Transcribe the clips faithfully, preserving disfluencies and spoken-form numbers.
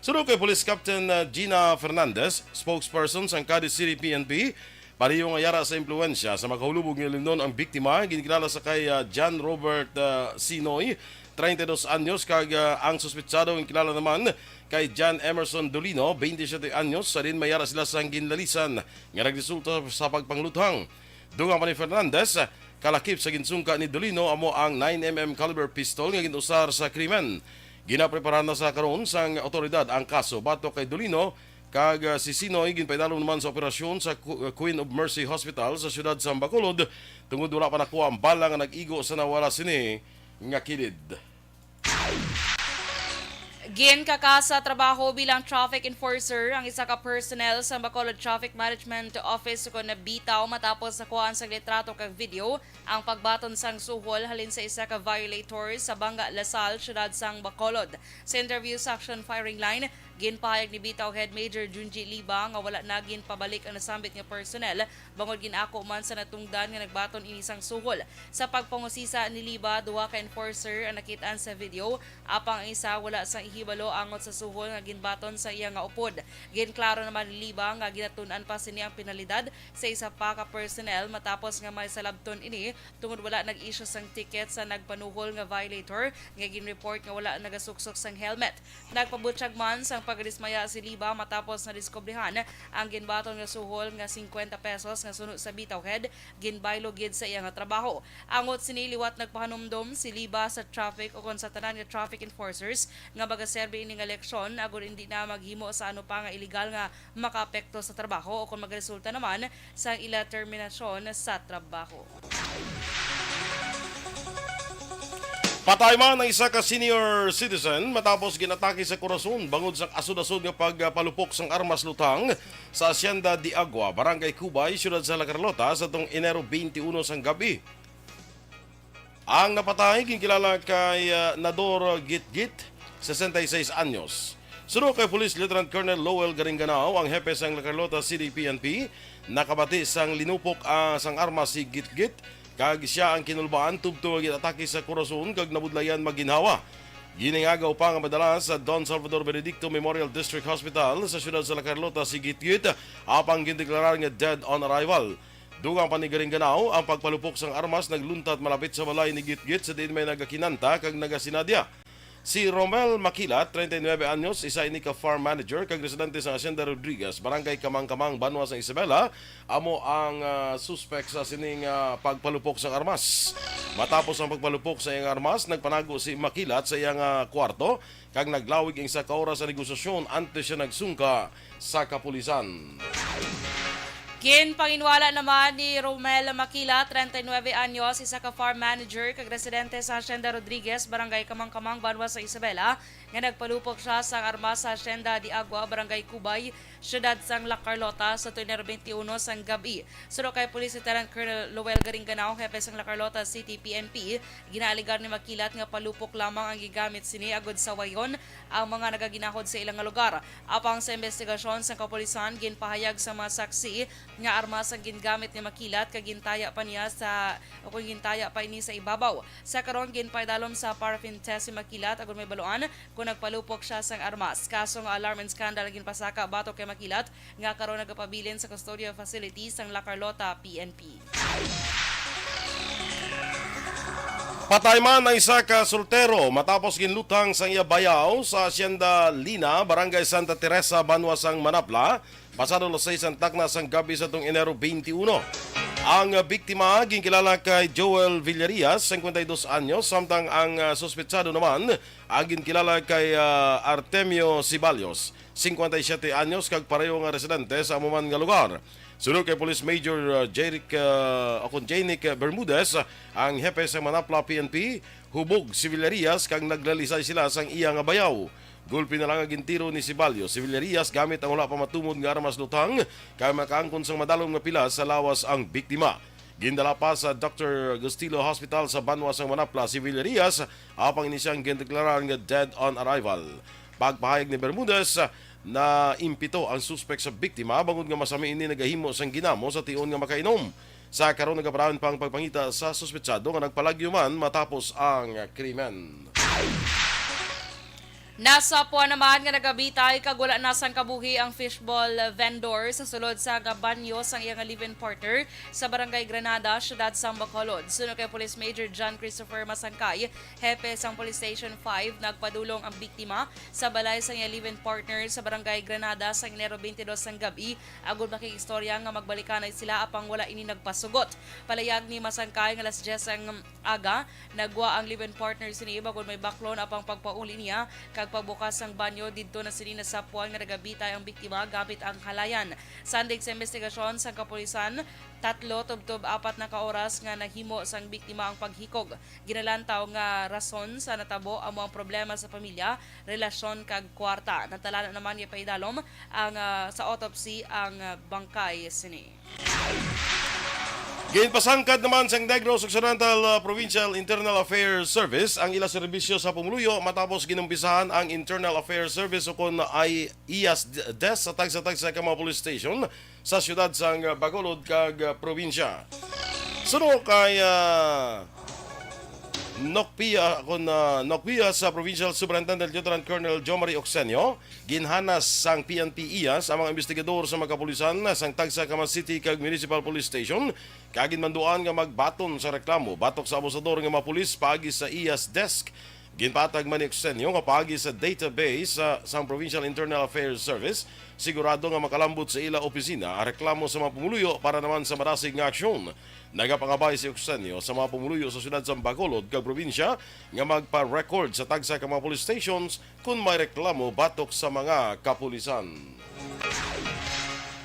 Suno kay Police Captain, ah, Gina Fernandez, spokesperson sang Cadiz City P N P, pareho nga yara sa impluwensya sa makahulubog nga ilimnon ang biktima, ginkilala sa kay, ah, John Robert, ah, Sinoy, treinta y dos anyos, kag, ah, ang suspetsado ginkilala naman kay John Emerson Dolino, veintisiete anyos, sa din may yara sila sang ginlalisan nga nagresulta sa pagpangluthang. Dugang pa ni Fernandez, kalakip sa ginsungka ni Dolino amo ang nine M M caliber pistol nga gin-usar sa krimen. Ginapreparahan na sa karon sang awtoridad ang kaso batok kay Dolino, kag, ah, si Sinoy ginpaidalom naman sa operasyon sa Qu-, Queen of Mercy Hospital sa siyudad sa Bacolod tungod wala pa nakuha ang bala nga nag-igo sa nawala sini nga kilid. Ginkaka sa trabaho bilang traffic enforcer ang isa ka personnel sa Bacolod Traffic Management Office, kon nabitaw matapos nakuhaan sang litrato kag video ang pagbaton sang suhol halin sa isa ka violator sa Banga Lasal, siyudad sang Bacolod. Sa interview sa Action Firing Line, ginpahayag ni Bitaw Head Major Junji Liba nga wala na ginpabalik ang nasambit nga personnel bangod gin-ako man sa natungdan nga nagbaton ini sang suhol. Sa pagpangusisa ni Liba, duha ka enforcer ang nakit-an sa video, apang ang isa wala sang ihibalo angot sa suhol nga ginbaton sa iya nga upod. Ginklaro naman ni Liba nga ginatun-an pa sini ang penalidad sa isa pa ka personnel matapos nga may salabton ini tungod wala nag-issue sang ticket sa nagpanuhol nga violator nga ginreport nga wala nagasuksok sang helmet. Nagpabutyag man sang pagdismaya si Liba matapos nadiskubrihan ang ginbaton nga suhol nga singkwenta pesos nga suno sa Bitaw Head, ginbaylo gid sa iya nga trabaho. Angot sini, liwat nagpahanumdom si Liba sa traffic ukon sa tanan nga traffic enforcers nga magaserbi ini nga leksyon agod indi na maghimo sa ano pa nga iligal nga makaapekto sa trabaho ukon magresulta naman sa ila terminasyon sa trabaho. Patay man ang isa ka senior citizen matapos ginatake sa kurason bangod sang asod-asod nga pagpalupok sang armas lutang sa Hacienda de Agua, Barangay Cubay, siyudad sa La Carlota, sa tong Enero twenty-one sang gabi. Ang napatay ginkilala kay, ah, Nador Gitgit, sesenta y seis anyos. Suno kay Police Lieutenant Colonel Lowell Garingganao, ang hepe sang La Carlota City P N P, nakabati sang linupok, ah, sang armas si Gitgit, kag sia ang kinulbaan tubtob nga gin-atake sa kurason kag nabudlayan maginhawa. Giningaga pa nga madala sa Don Salvador Benedicto Memorial District Hospital sa siyudad sa La Carlota si Gitgit, apang gindeklarar nga dead on arrival. Dugang pa ni Garingganao, ang pagpalupok sang armas nagluntat malapit sa balay ni Gitgit, sa diin may nagakinanta kag nagasinadya. Si Romel Makilat, treinta y nueve anyos, isa ini ka farm manager kag residente sa Hacienda Rodriguez, Barangay Kamangkamang, Banwa sang Isabela, amo ang, ah, suspek sa sining, ah, pagpalupok sang armas. Matapos ang pagpalupok sa iyang armas, nagpanago si Makilat sa iyang, ah, kwarto kag naglawig ang isa ka oras sa negosasyon antes siya nagsungka sa kapulisan. Ginpanginwala naman ni Romel Maquila, treinta y nueve anyos, isa ka farm manager kag residente sa Hacienda Rodriguez, Barangay Kamangkamang, Banwa sa Isabela, nga nagpalupok siya sang armas sa Hacienda de Agua, Barangay Cubay, siyudad sang La Carlota, sa Enero twenty-one sang gabi. Suno kay Police Lieutenant Colonel Lowell Garingganao, hepe sang La Carlota City P N P, ginaaligar ni Makilat nga palupok lamang ang gigamit sini agud sawayon ang mga nagaginahod sa ilang nga lugar. Apang sa imbestigasyon sang kapulisan, ginpahayag sa mga saksi nga armas ang gingamit ni Makilat kag gintaya pa niya sa, o kung gintaya pa ini sa ibabaw. Sa karon, ginpaidalom sa paraffin test si Makilat agud mahibaluan kung nagpalupok siya sang armas. Kaso nga alarm and scandal ang ginpasaka batok kay Makilat nga karon nagapabilin sa custodial facility sang La Carlota P N P. Patay man ang isa ka soltero matapos ginluthang sang iya bayaw sa Hacienda Lina, Barangay Santa Teresa, Banwa sang Manapla, pasado alas sais ang takna sang gabi sa tong Enero twenty-one. Ang biktima ginkilala kay Joel Villarias, cincuenta y dos anyos, samtang ang, ah, suspetsado naman ang ginkilala kay, ah, Artemio Ceballos, cincuenta y siete anyos, kag pareho nga residente sa amo man nga lugar. Suno kay Police Major, ah, Jeric, ah, o kon Janic Bermudez, ang hepe sa Manapla P N P, hubog si Villarias kag naglalisay sila sang iya nga bayaw. Gulpi na lang ang gintiro ni Ceballos si Villarias gamit ang wala pa matumod nga armas lutang, kag makaangkon sang madalom nga pilas sa lawas ang biktima. Gindala pa sa Doctor Gustilo Hospital sa Banwa sang Manapla si Villarias, apang ini siyang gindeklarar nga dead on arrival. Pagpahayag ni Bermudez, naimpito ang suspek sa biktima bangod nga masami ini nagahimo sang ginamo sa tion nga makainom. Sa karon, nagapadayon pa ang pagpangita sa suspetsado nga nagpalagyo man matapos ang krimen. Nasapwan naman nga nagabitay kag wala na sang kabuhi ang fishball vendor sa sulod sang banyo sang iyang live-in partner sa Barangay Granada, Siyudad sang Bacolod. Suno kay Police Major John Christopher Masangkay, hepe sang Police Station five, nagpadulong ang biktima sa balay sang iya live-in partner sa Barangay Granada sa Enero twenty-two sang gab-i, agud makig-istorya nga magbalikanay sila, apang wala ini nagpasugot. Palayag ni Masangkay nga alas diyes ang aga, nagwa ang live-in partner sini bangod may baklon, apang pagpauli niya kag pagbukas sang banyo, didto na sini nasapwan nga nagabitay ang biktima gamit ang halayan. Sandig sa investigasyon sang kapulisan, tatlo tubtob apat na ka oras nga nahimo sang biktima ang paghikog. Ginalantaw nga rason sa natabo amo ang problema sa pamilya, relasyon kag kwarta. Nagtala na naman nga ipaidalom ang, ah, sa autopsy ang, ah, bangkay sini. Ginpasangkad naman sang Negros Occidental, ah, Provincial Internal Affairs Service ang ila serbisyo sa pumuluyo matapos ginumpisahan ang Internal Affairs Service, ukon ay IAS d-, desk sa tagsa-tagsa ka mga police station sa siyudad sang, ah, Bacolod kag, ah, probinsya. Suno kay, ah, Nokpia, kun, ah, Nokpia sa Provincial Superintendent Lieutenant Colonel Jomari Oxenio, ginhanas sang P N P IAS ang mga investigador sa mga kapulisan sang tagsa ka mga city kag municipal police station, kag ginmanduan nga magbaton sa reklamo batok sa abusador nga mga pulis paagi sa IAS desk. Ginpatag man ni Oxenio nga paagi sa database sa, sang Provincial Internal Affairs Service, sigurado nga makalambot sa ila opisina ang reklamo sa mga pumuluyo para naman sa madasig nga aksyon. Nagapangabay si Oxenio sa mga pumuluyo sa siyudad sa Bacolod kag probinsya nga magpa-record sa tagsa ka mga police stations kon may reklamo batok sa mga kapulisan.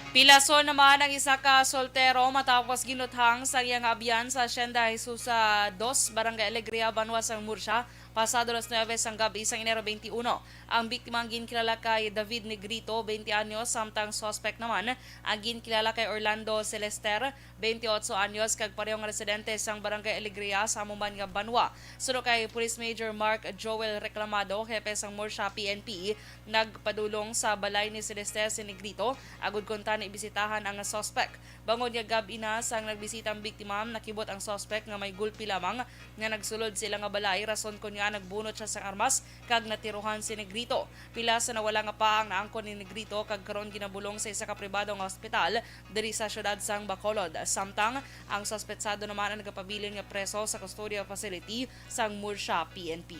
Pilason naman ang isa ka soltero matapos ginuthang sa iyang abyan sa Hacienda Jesusa dos, Barangay Alegria, banwa sang Murcia, pasado alas nuebe sang gab-i sang Enero twenty-one. Ang biktima ang ginkilala kay David Negrito, twenty anyos, samtang suspect naman ang ginkilala kay Orlando Celester, twenty-eight anyos, kag pareho nga residente sang Barangay Alegria sa amo man nga banwa. Suno kay Police Major Mark Joel Reclamado, hepe sang Murcia P N P, nagpadulong sa balay ni Celeste si Negrito agud kuntani bisitahan ang suspect. Bangod nga gab-i na sang nagbisita ang biktima, nakibot ang suspect nga may gulpi lamang nga nagsulod sa ila nga balay, rason kon ngaa nagbunot siya sang armas kag natirohan si Negrito. Pila sa nawala nga paa ang naangkon ni Negrito kag karon ginabulong sa isa ka pribado nga ospital diri sa siyudad sang Bacolod. Samtang ang suspetsado naman ang nagapabilin nga preso sa custodial facility sang Murcia P N P.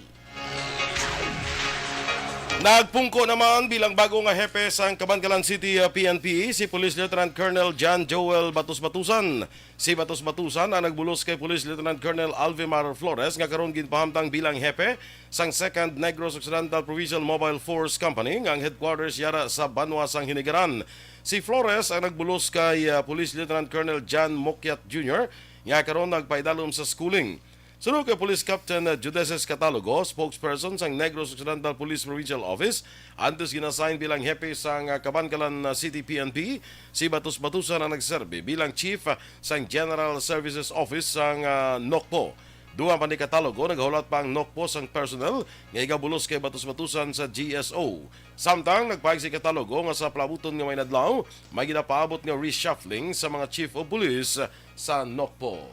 Nagpungko naman bilang bago nga hepe sang Kabankalan City, uh, P N P si Police Lieutenant Colonel John Joel Batos Batusan. Si Batos Batusan ang nagbulos kay Police Lieutenant Colonel Alvimar Flores nga karon ginpahamtang bilang hepe sang Second Negros Occidental Provincial Mobile Force Company nga ang headquarters yara sa banwa sang Hinigaran. Si Flores ang nagbulos kay, ah, Police Lieutenant Colonel John Mokyat Junior nga karon nagpaidalom sa schooling. Suno kay Police Captain, ah, Judeces Catalogo, spokesperson sang Negros Occidental Police Provincial Office, antes ginasign bilang hepe sang, ah, Kabankalan, ah, City P N P, si Batos Batusan ang nagserbi bilang chief, ah, sang General Services Office sang, ah, NOCPO. Dugang pa ni Catalogo, naghulat pa ang NOCPO sang personnel nga igabulos kay Batos-Batusan sa G S O. Samtang nagpahayag si Catalogo nga sa palabuton nga may inadlaw, may ginapaabot nga reshuffling sa mga chief of police sa NOCPO.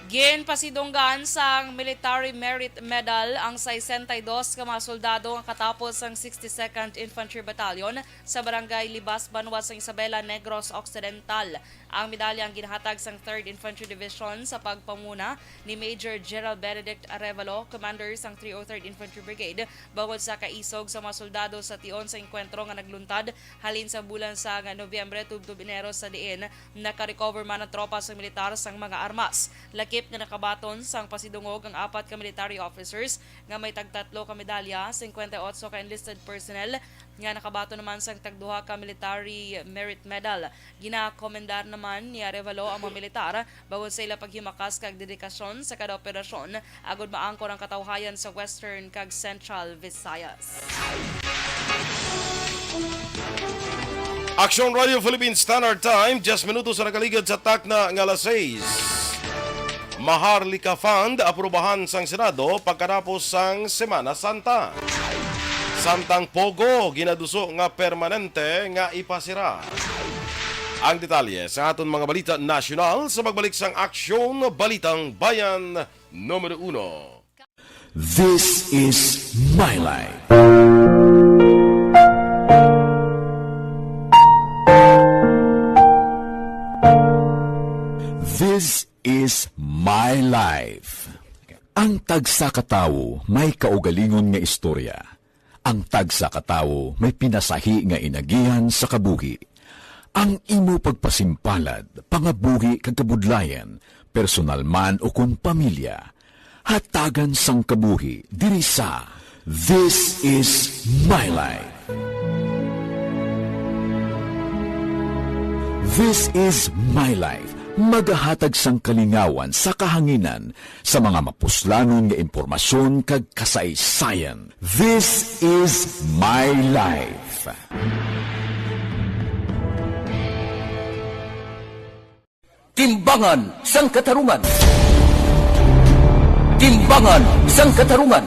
Ginpasidunggan sang Military Merit Medal ang sesenta y dos ka mga soldado nga katapos sang sixty-second Infantry Battalion sa Barangay Libas, banwa sang Isabela, Negros Occidental. Ang medalya ang ginhatag sang Third Infantry Division sa pagpamuna ni Major General Benedict Arevalo, commander sang three oh third Infantry Brigade, bangod sa kaisog sa mga soldado sa tion sa engkwentro nga nagluntad halin sa bulan sang Nobyembre tubtob Enero, sa diin nakarecover man ang tropa sang militar sang mga armas. Lakip nga nakabaton sang pasidungog ang apat ka military officers nga may tagtatlo ka medalya, singkwenta y otso ka enlisted personnel nga nakabaton naman sang tagduha ka Military Merit Medal. Ginakomendar naman ni Arevalo ang mga militar bangod sa ila paghimakas kag dedikasyon sa kada operasyon agud maangkor ang katawhayan sa Western kag Central Visayas. Aksyon Radio Philippine Standard Time, diyes minutos ang nakaligad sa takna nga alas sais. Maharlika Fund aprubahan sang Senado pagkatapos sang Semana Santa. Samtang POGO ginaduso nga permanente nga ipasira. Ang detalye sa aton mga balita nasyonal sa pagbalik sang Aksyon Balitang Bayan numero uno. This is my life. This is my life. Ang tagsa ka tawo may kaugalingon nga istorya. Ang tagsa ka tawo may pinasahi nga inagihan sa kabuhi. Ang imo pagpasimpalad, pangabuhi kag kabudlayan, personal man o kon pamilya, hatagan sang kabuhi diri sa This Is My Life. This Is My Life, magahatag sang kalingawan sa kahanginan sa mga mapuslanon nga impormasyon kag kasaysayan. This Is My Life. Timbangan sang Katarungan. Timbangan sang Katarungan.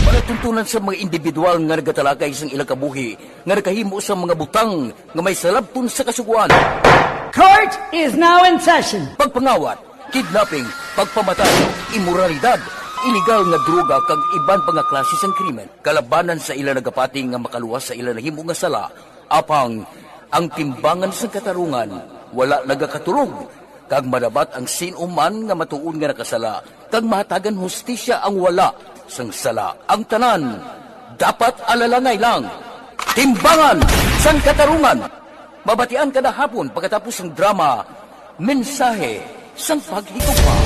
Palatuntunan sa mga individual nga nagatalakay sang ilang kabuhi nga nakahimo sa mga butang nga may salabton sa kasugoan. Court is now in session. Pagpangawat, kidnapping, pagpamatay, imoralidad, iligal nga droga kag iban pa nga klase sang krimen. Kalabanan sa ila nagapati nga makaluwas sa ila nahimo nga sala, apang ang timbangan sang katarungan wala nagakatulog, kag madabat ang sin-o man nga matuod nga nakasala, kag mahatagan hustisya ang wala sang sala. Ang tanan dapat alalangay lang. Timbangan sang Katarungan. Mabatian kada hapon pagkatapos sang drama, Mensahe sang Paghigugma.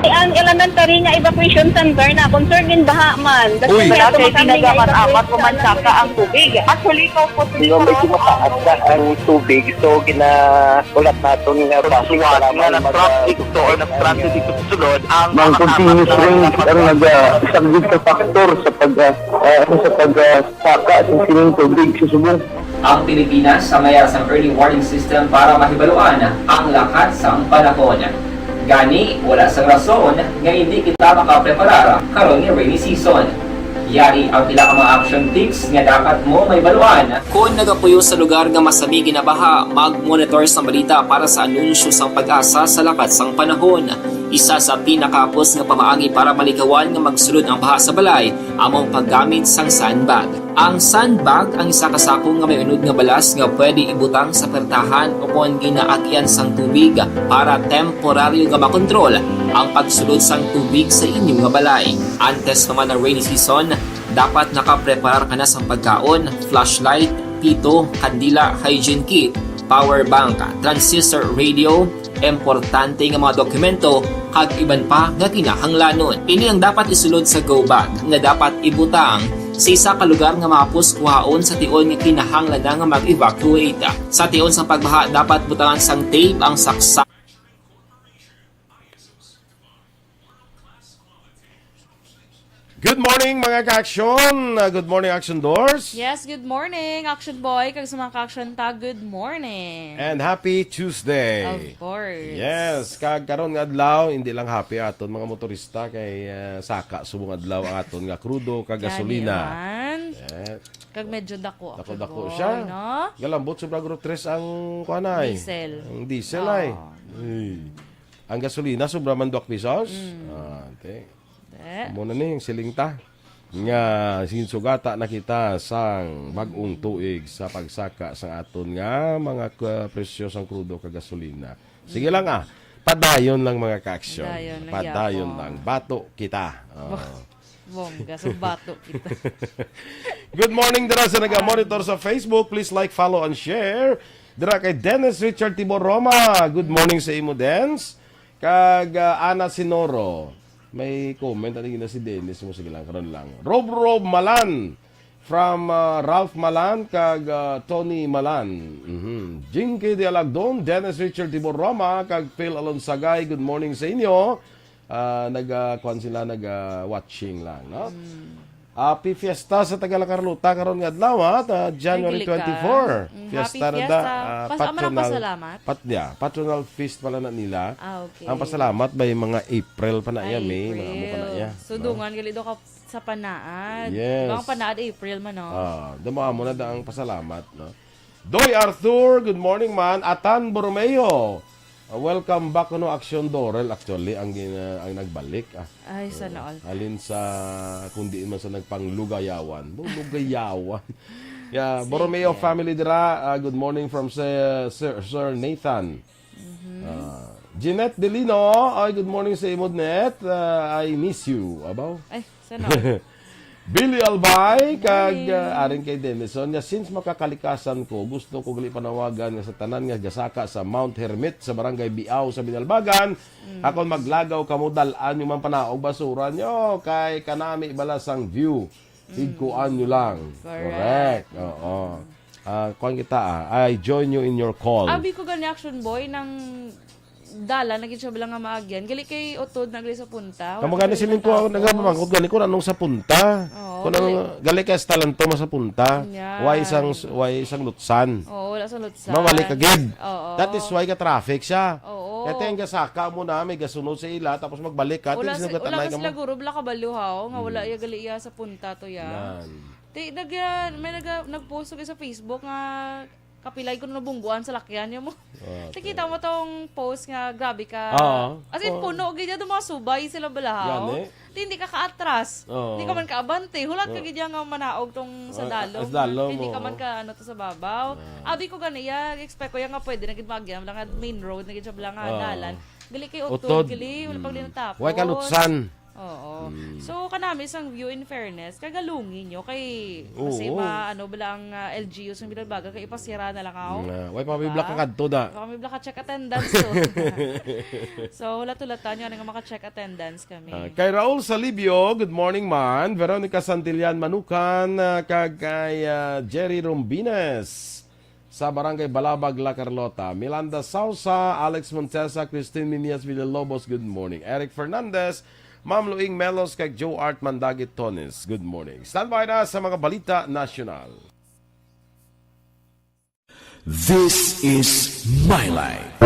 Ang elementary nga evacuation center na concern in baha man. Uy. Wala kay ginagamit-amat ko man saka ang tubig. Actually, ikaw po, Hindi, medyo mataas na ang tubig. So, gina-, ulat natin nga Kung traffic suwat salamat nga mag-, nag-traffic to or nag-transit dito sa sulod, ang Ang mga continuous kasama rain ang nag-, isang big factor sa pag, ah, ah, sa pag, ah, saka sa sining tubig sa subong. Ang Pilipinas sa mayar sang early warning system para mahibaluan ang lakat sang panahon. Gani, wala sang rason nga hindi kita makapreparar karon nga rainy season. Yari ang pila ka mga action tips nga dapat mo mahibaluan. Kon nagapuyo sa lugar nga masami ginabaha, mag-monitor sa balita para sa anunsyo sang PAGASA sa lakat sang panahon. Isa sa pinakahapos nga pamaagi para malikawan nga magsulod ang baha sa balay amo ang paggamit sang sandbag. Ang sandbag ang isa ka sako nga may unod nga balas nga pwede ibutang sa pertahan o kon ginaagian sang tubig para temporaryo nga makontrol ang pagsulod sang tubig sa inyo nga balay. Antes pa man ang rainy season, dapat nakapreparar ka na sang pagkaon, flashlight, pito, kandila, hygiene kit, power bank, transistor radio, importante nga mga dokumento, kag iban pa nga kinahanglanon. Ini ang dapat isulod sa go bag nga dapat ibutang sa isa ka lugar nga mahapos kuhaon sa tion nga kinahanglan na nga mag-evacuate. Sa tion sang pagbaha, dapat butangan sang tape ang saksa. Good morning, mga ka-action. Uh, good morning, Action Doors. Yes, good morning, Action Boy. Kag sa mga ka-action ta, good morning. And happy Tuesday. Of course. Yes, kag karon nga adlaw, hindi lang happy aton mga motorista kay, uh, saka subong adlaw ang aton nga krudo kag Gani gasolina. Man. Yes. Kag medyo dako ang Dako-dako fuel, siya. No? Galambot, sobra guro tres ang kuanay. Diesel. Ang diesel Oo. Ay. Ay. Ang gasolina, sobra man duwak pisos? Mm. Ah, te. Te. Amo na ni, ang siling ta. Nga, sinsugata na kita sang bag-ong tuig sa pagsaka sang aton nga mga k-, presyo sang krudo kag gasolina. Sige lang, ah. Padayon lang, mga ka-action. Padayon lang Padayon gyapon. lang. Bato kita. Oh. Bongga, so bato kita. Good morning dira sa naga-monitor sa Facebook. Please like, follow, and share. Dira kay Dennis Richard Tibor Roma. Good morning sa imo, Dens. Kag, ah, Ana Sinoro. May comment, ano yun na si Dennis mo? Sige lang, karon lang. Rob Rob Malan. From, ah, Ralph Malan kag, ah, Tony Malan. Mhm. Jinky de Alagdon, Dennis Richard Tibor Roma, kag Phil Alonsagay. Good morning sa inyo. Ah, nag, ah, kuwan sila, nag, ah, watching lang, no? Mm. Happy Fiesta sa taga La Carlota karon nga adlaw, ha? Ta-, January Angelica. twenty-four. Mm, Fiesta happy na da, Fiesta. ah, Pas-, ah, patronal, pasalamat? pat-, yeah, patronal feast pala na nila. Ah, okay. Ang pasalamat ba yung mga April pa na iya, Ay, May, mga amo pa na April. iya, So, no? dungan, gali daw ka sa panaad. Yes. Diba, ang panaad, April man, no? Ah, damo amo na da ang pasalamat, no? Doy Arthur, good morning, man. Atan Borromeo. Welcome back, no, Action Dorel, actually, ang gina-, ang nagbalik, ah. Ay, sana all. Halin sa, kung diin man sa nagpanglugayawan. Bu-, lugayawan. Yeah, Borromeo family dira, ah, good morning from Sir, Sir, Sir Nathan. Ah, Jeanette Delino, ay, good morning sa imo, Net. Ah, I miss you. Abaw. Ay, sana all. Billy Albay, kag, ah, aring kay Denison, nga, "Since makakalikasan ko, gusto ko gali panawagan nga sa tanan nga gasaka sa Mount Hermit sa Barangay Biao sa Binalbagan, akon maglagaw kamo, dal-an nyo man panaog basura nyo, kay kanami bala sang view, higkuan nyo lang." Correct. Correct. Oo. Ah, kuwan kita, ah. I join you in your call. Abi ko gani, Action Boy, nang dalan na gid siya bala nga maagyan. Gali kay utod na gali sa punta. Wala Kamo pa gani gali siling ko, natapos. Nagapamangkot gani ko, anong sa punta? Oo, Kung anong, gali. Gali kay sa Talanto, mas sa punta. Yan. Why isang, why isang Lutsan? Oo, wala sa Lutsan. Mabalik ka gid. Oo. That is why ka traffic siya. Oo. Kaya tingin ka saka mo na, may gasunod sa ila, tapos magbalik ka. Wala Tingin sa, sila wala katamay ka ka sila mo. guro, bala kabalo, haw, nga wala Hmm. iya gali iya sa punta to ya. Yan. Ti, nag-, ah, may nag-, nag-post ko sa Facebook nga kapilay ko na nabungguan sa lakyan niya mo. Ah, Nakita okay. mo tong post nga grabe ka. Oo. As in, Oo. puno gid niya, mga subay sila balahaw. Yan eh. Ti, hindi ka kaatras. Oo. Hindi ka man kaabante. Hulat ka Oo. gid niya nga manaog tong sa Ah, dalom. as dalom, Hindi ka oo. man ka ano to sa babaw. Ah. Abi ko gani, ya, expect ko ya nga pwede na gid maagyan lang nga main road na gid siya bala nga Oo. dalan. Gali kay utod, Utod. gali, wala pag Mm. linatapos. Why ka lutsan? Oo. Mm. So, kanami sang view, in fairness, kagalungi nyo kay Oo. basi ma-, ano bala ang, ah, L G U sa Binalbagan kay ipasira na lang ako. Nga, why pa may Diba? black ka kadto da? Baka may black ka check attendance to. So, hulat-hulatan nyo, ano nga maka-check attendance kami. Ah, kay Raul Salibio, good morning man. Veronica Santillan Manukan, ah, kag kay, ah, Jerry Rombines. sa Barangay Balabag, La Carlota. Milanda Sausa, Alex Montesa, Christine Mimias Villalobos, good morning. Eric Fernandez, Ma'am Luing Melos, kag Joe Art Mandagit Tones, good morning. Standby na sa mga balita nasyonal. This is My Life.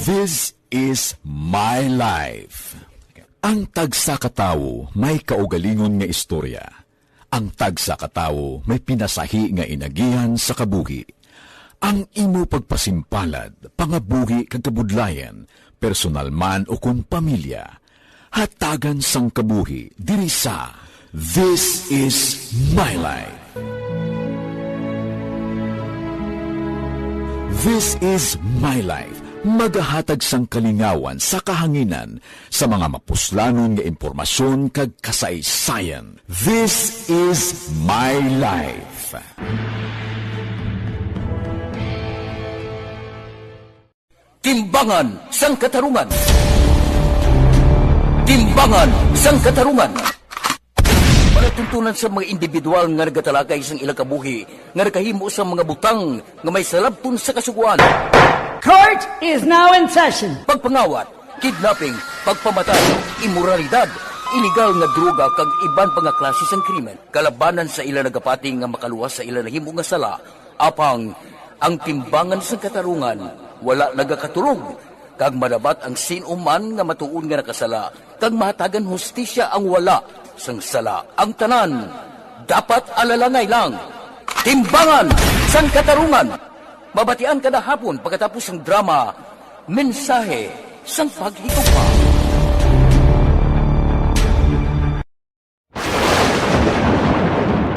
This is My Life. Ang tagsa ka tawo may kaugalingon nga istorya. Ang tagsa ka tawo may pinasahi nga inagihan sa kabuhi. Ang imo pagpasimpalad, pangabuhi kag kabudlayan, personal man o kon pamilya, hatagan sang kabuhi diri sa This Is My Life. This Is My Life, magahatag sang kalingawan sa kahanginan sa mga mapuslanon nga impormasyon kag kasaysayan. This is my life. Timbangan sang Katarungan. Timbangan sang Katarungan. Palatuntunan sa mga individual nga nagatalakay sang ilang kabuhi nga nakahimo sa mga butang nga may salabton sa Kasugoan. Court is now in session. Pagpangawat, kidnapping, pagpamatay, imoralidad, iligal nga droga kag iban pa nga klase sang krimen kalabanan sa ila nagapati nga makaluwas sa ila nahimo nga sala, apang ang timbangan sang katarungan wala nagakaturog, kag madabat ang sin-o man nga matuod nga nakasala kag mahatagan hustisya ang wala sang sala. Ang tanan dapat alalangay lang. Timbangan sang Katarungan. Mabatian kada hapon pagkatapos sang drama, Mensahe sang Paghigugma.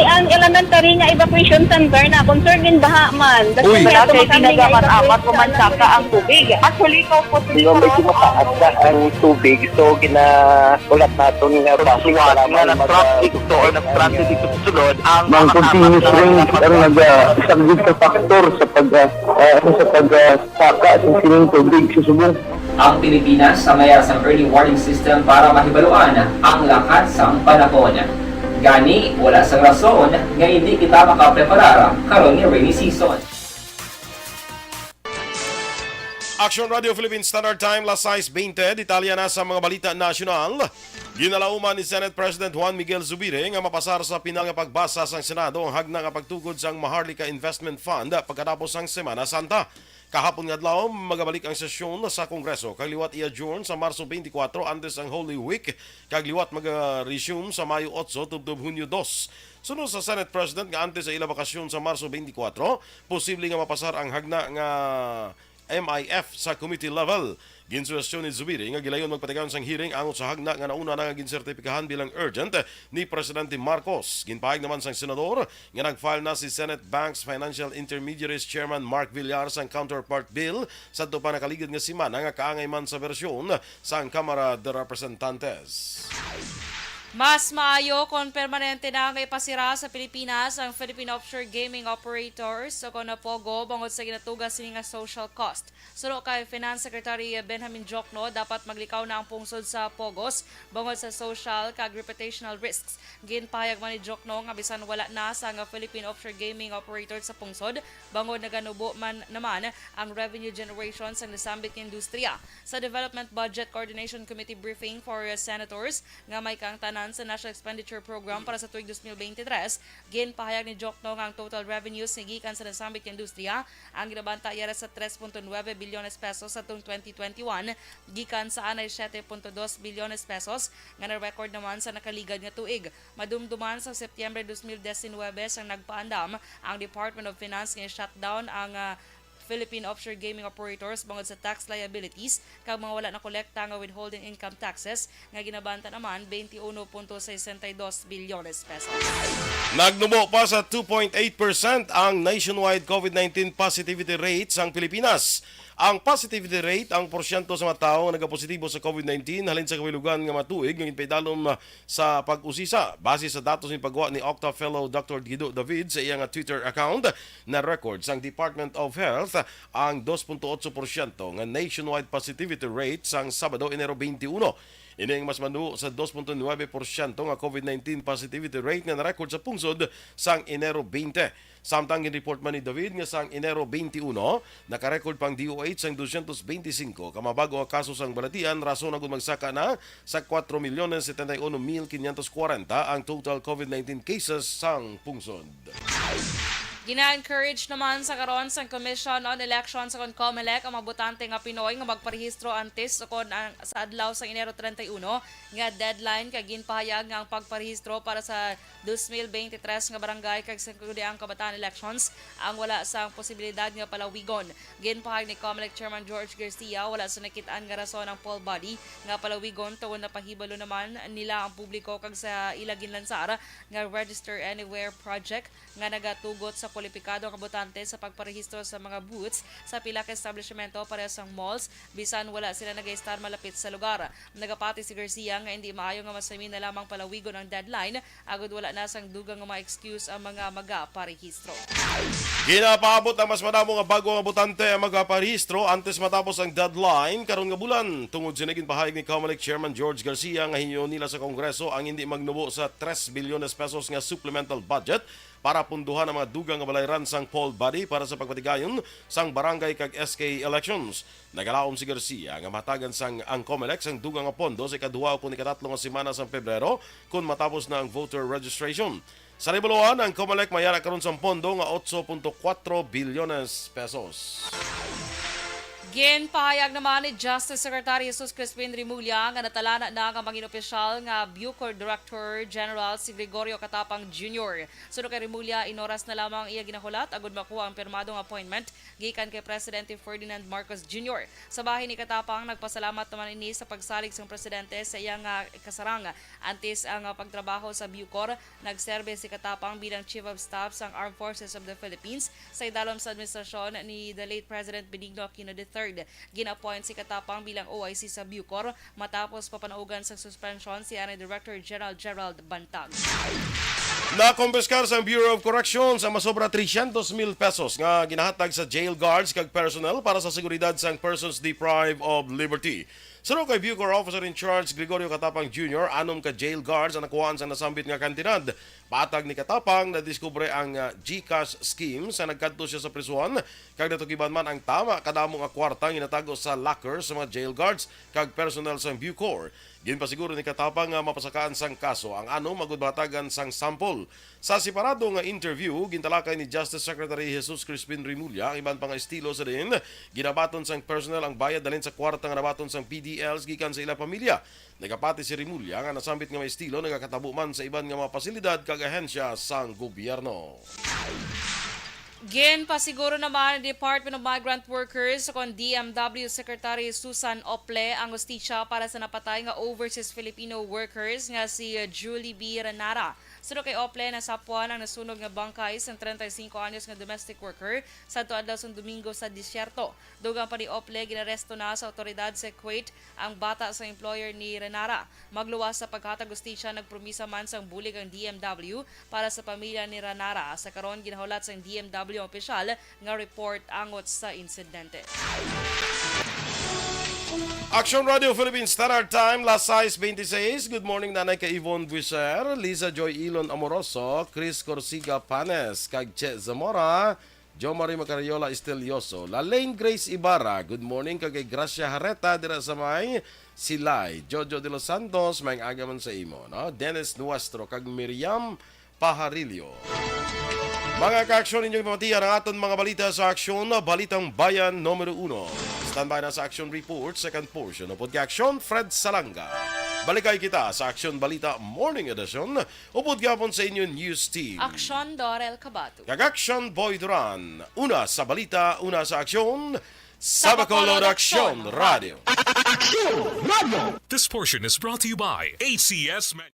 Ang elementary nga evacuation center na concern in baha man. Uy. Wala kay tinaga man amat o mansaka ang tubig. Actually, ikaw po, di ba, medyo mataas na ang tubig, so gina-, ulat naton nga basi nga nag-traffic to or nag-transit dito sa sulod ang mga continuous rain ang nag-, ah, isa gid sa factor sa pag, ah, ah, ano, sa pag, ah, saka sa sining tubig sa subong. Ang Pilipinas sa mayar sang early warning system para mahibaluan ang lakat sang panahon. Gani, wala sang rason nga hindi kita makapreparar karon nga rainy season. Action Radio Philippine Standard Time, las sais bente. Detalye na sa mga balita nasyonal. Ginalauman ni Senate President Juan Miguel Zubiri nga mapasar sa pinal nga pagbasa sang Senado ang hagna nga pagtukod sang Maharlika Investment Fund pagkatapos sang Semana Santa. Kahapon nga adlaw, magabalik ang sesyon sa Kongreso kag liwat i-adjourn sa Marso twenty-four antes ang Holy Week, kag liwat maga-resume sa Mayo otso tubtob Hunyo dos. Suno sa Senate President nga antes sa ila bakasyon sa Marso twenty-four, posible nga mapasar ang hagna nga M I F sa committee level. Ginsuhestyon ni Zubiri nga gilayon magpatigayon sang hearing angot sa hagna nga nauna na nga ginsertipikahan bilang urgent ni Presidente Marcos. Ginpahayag naman sang senador nga nag-file na si Senate Banks Financial Intermediaries Chairman Mark Villar sang counterpart bill sadto pa nakaligad nga semana nga kaangay man sa bersyon sang Kamara de Representantes. Mas maayo kon permanente na nga ipasira sa Pilipinas ang Philippine Offshore Gaming Operators o kon POGO bangod sa ginatuga sini nga social cost. Suno kay Finance Secretary Benjamin Diokno, dapat maglikaw na ang pungsod sa POGOs bangod sa social kag reputational risks. Ginpahayag man ni Diokno nga bisan wala na sang Philippine Offshore Gaming Operator sa pungsod, bangod naganubo man naman ang revenue generation sang nasambit nga industriya. Sa Development Budget Coordination Committee briefing for senators nga may kaangtanan sa National Expenditure Program para sa tuig twenty twenty-three, ginpahayag ni Diokno nga ang total revenues nga gikan sa nasambit nga industriya ang ginabanta yara sa tres punto nuebe bilyones pesos sa tong twenty twenty-one, gikan sa anay siete punto dos bilyones pesos nga na-record naman sa nakaligad nga tuig. Madumduman sa Setyembre dos mil disinwebe sang nagpaandam ang Department of Finance nga i-shutdown ang, ah, Philippine Offshore Gaming Operators bangod sa tax liabilities kag mga wala nakolekta nga withholding income taxes nga ginabanta naman twenty-one punto sesenta y dos bilyones pesos. Nagnubo pa sa two point eight percent ang nationwide COVID nineteen positivity rate sang Pilipinas. Ang positivity rate, ang porsyento sa mga tawo nga nagapositibo sa COVID nineteen halin sa kabilugan nga mga tuig nga ginpaidalom sa pag-usisa. Base sa datos nga ipagawa ni Octa Fellow Doctor Guido David sa iya nga Twitter account, na-record sang Department of Health ang dos punto otso porsyento nga nationwide positivity rate sang Sabado, Enero twenty-one. Ini ang mas manuo sa dos punto nuebe porsyento nga COVID nineteen positivity rate nga na-record sa pungsod sang Enero twenty. Samtang ginreport man ni David nga sang Enero twenty-one, nakarecord pang D O H sang dosyentos benti singko ka mga bag-o nga kaso sang balatian, rason nga magsaka na sa kuwatro milyones setenta y uno mil quinientos kwarenta ang total COVID nineteen cases sang pungsod. Gina-encourage naman sa karon sang Commission on Elections o kon COMELEC ang mga botante nga Pinoy nga magparehistro antes o kon ang, sa adlaw sang Enero treinta y uno nga deadline, kay ginpahayag nga ang pagparehistro para sa dos mil benti tres nga barangay kag sangguniang kabataan elections ang wala sang posibilidad nga palawigon. Ginpahayag ni COMELEC Chairman George Garcia, wala sa nakit-an nga rason ang poll body nga palawigon tungod napahibalo naman nila ang publiko kag sa ila ginlansar nga Register Anywhere project nga nagatugot sa kwalipikado nga botante sa pagparehistro sa mga booths sa pila ka establishmento pareho sang malls, bisan wala sila nagaistar malapit sa lugar. Nagapati si Garcia nga hindi maayo nga mas hami na lamang palawigon ang deadline agud wala na sang dugang nga mga excuse ang mga magaparehistro. Ginapaabot ang mas madamo nga bag-o nga botante ang magaparehistro antes matapos ang deadline karon nga bulan. Tungod sini, ginpahayag ni COMELEC Chairman George Garcia nga hinyo nila sa Kongreso ang hindi magnubo sa tres bilyones pesos nga supplemental budget para punduhan ang mga dugang nga balayran sang poll body para sa pagpatigayon sang barangay kag S K elections. Nagalaom si Garcia nga mahatagan sang ang COMELEC sang dugang nga pondo sa ikaduha o kon ikatatlo nga semana sang Pebrero kon matapos na ang voter registration. Sa rebuluhan, ang COMELEC may ara karon sang pondo nga otso punto kuwatro bilyones pesos. Ginpahayag naman ni Justice Secretary Jesus Crispin Remulla nga natalana na nga mangin opisyal nga BUCOR Director General si Gregorio Catapang Junior. Suno kay Remulla, inoras na lamang ang iya ginahulat agud makuha ang pirmado nga appointment gikan kay Presidente Ferdinand Marcos Junior. Sa bahin ni Catapang, nagpasalamat naman ini sa pagsalig sang presidente sa iya nga kasarang. Antes ang, ah, pagtrabaho sa BUCOR, nagserbe si Catapang bilang Chief of Staff sang Armed Forces of the Philippines sa idalom sa administrasyon ni the late President Benigno Aquino the third. Gin-appoint si Catapang bilang O I C sa BUCOR matapos papanaugan sa suspensyon si anay Director General Gerald Bantag. Nakumpiskar sa Bureau of Corrections ang masobra tresyentos mil pesos nga ginahatag sa jail guards kag personnel para sa seguridad sang persons deprived of liberty. Suno kay Bucor Officer in Charge Gregorio Katapang Junior, anom ka jail guards ang nakuhaan sa nasambit nga kantidad. Patag ni Katapang, nadiskubre ang ah, GCash scheme sa nagkadto siya sa prisuhan, kag natukiban man ang tama kadamo nga kwarta nga ginatago sa locker sa mga jail guards kag personnel sa Bucor. Ginpasiguro ni Katapang nga mapasakaan sang kaso ang anom agud mahatagan sang sample. Sa separado nga interview, gintalakay ni Justice Secretary Jesus Crispin Remulla ang iban pa nga estilo sa diin ginabaton sang personnel ang bayad halin sa kwarta nga nabaton sang P D Ls gikan sa ila pamilya. Nagapati si Remulla nga nasambit nga mga estilo nagakatabo man sa iban nga mga pasilidad kag ahensya sang gobyerno. Ginpasiguro naman ni Department of Migrant Workers kon D M W Secretary Susan Ople ang hustisya para sa napatay nga overseas Filipino workers nga si Julie B. Renara. Suno kay Ople, nasapwan ang nasunog nga bangkay sang treinta y cinco anyos nga domestic worker sadto adlaw sang Domingo sa disyerto. Dugang pa ni Ople, ginaresto na sa awtoridad sa Kuwait ang bata sa employer ni Renara. Magluwas sa paghatag hustisya, nagpromisa man sang bulig ang D M W para sa pamilya ni Renara. Sa karon, ginahulat sang D M W ang opisyal nga report angot sa insidente. Action Radio Philippines Standard Time, las sais veintiseis. Good morning, Nanay ka Yvonne Buiser, Liza Joy Ilon Amoroso, Chris Corsiga Panes, kag Che Zamora, Jo Marie Macariola Estelioso, Lalaine Grace Ibarra, good morning, kag kay Gracia Hareta dira sa may Silay, Jojo de los Santos, may aga man sa imo, no? Dennis Nuestro, kag Miriam Pajarillo. Mga ka-aksyon, inyong pamatian ang aton mga balita sa Aksyon, Balitang Bayan numero uno. Standby na sa Action Report, second portion. Upod kay Aksyon, Fred Salanga. Balikay kita sa Aksyon Balita Morning Edition. Upod gihapon sa inyo news team. Aksyon, Dorel Cabato. Kag Aksyon, Boy Duran. Una sa balita, una sa aksyon. Sa Bacolod Aksyon Radio. Aksyon Radio. This portion is brought to you by A C S Man-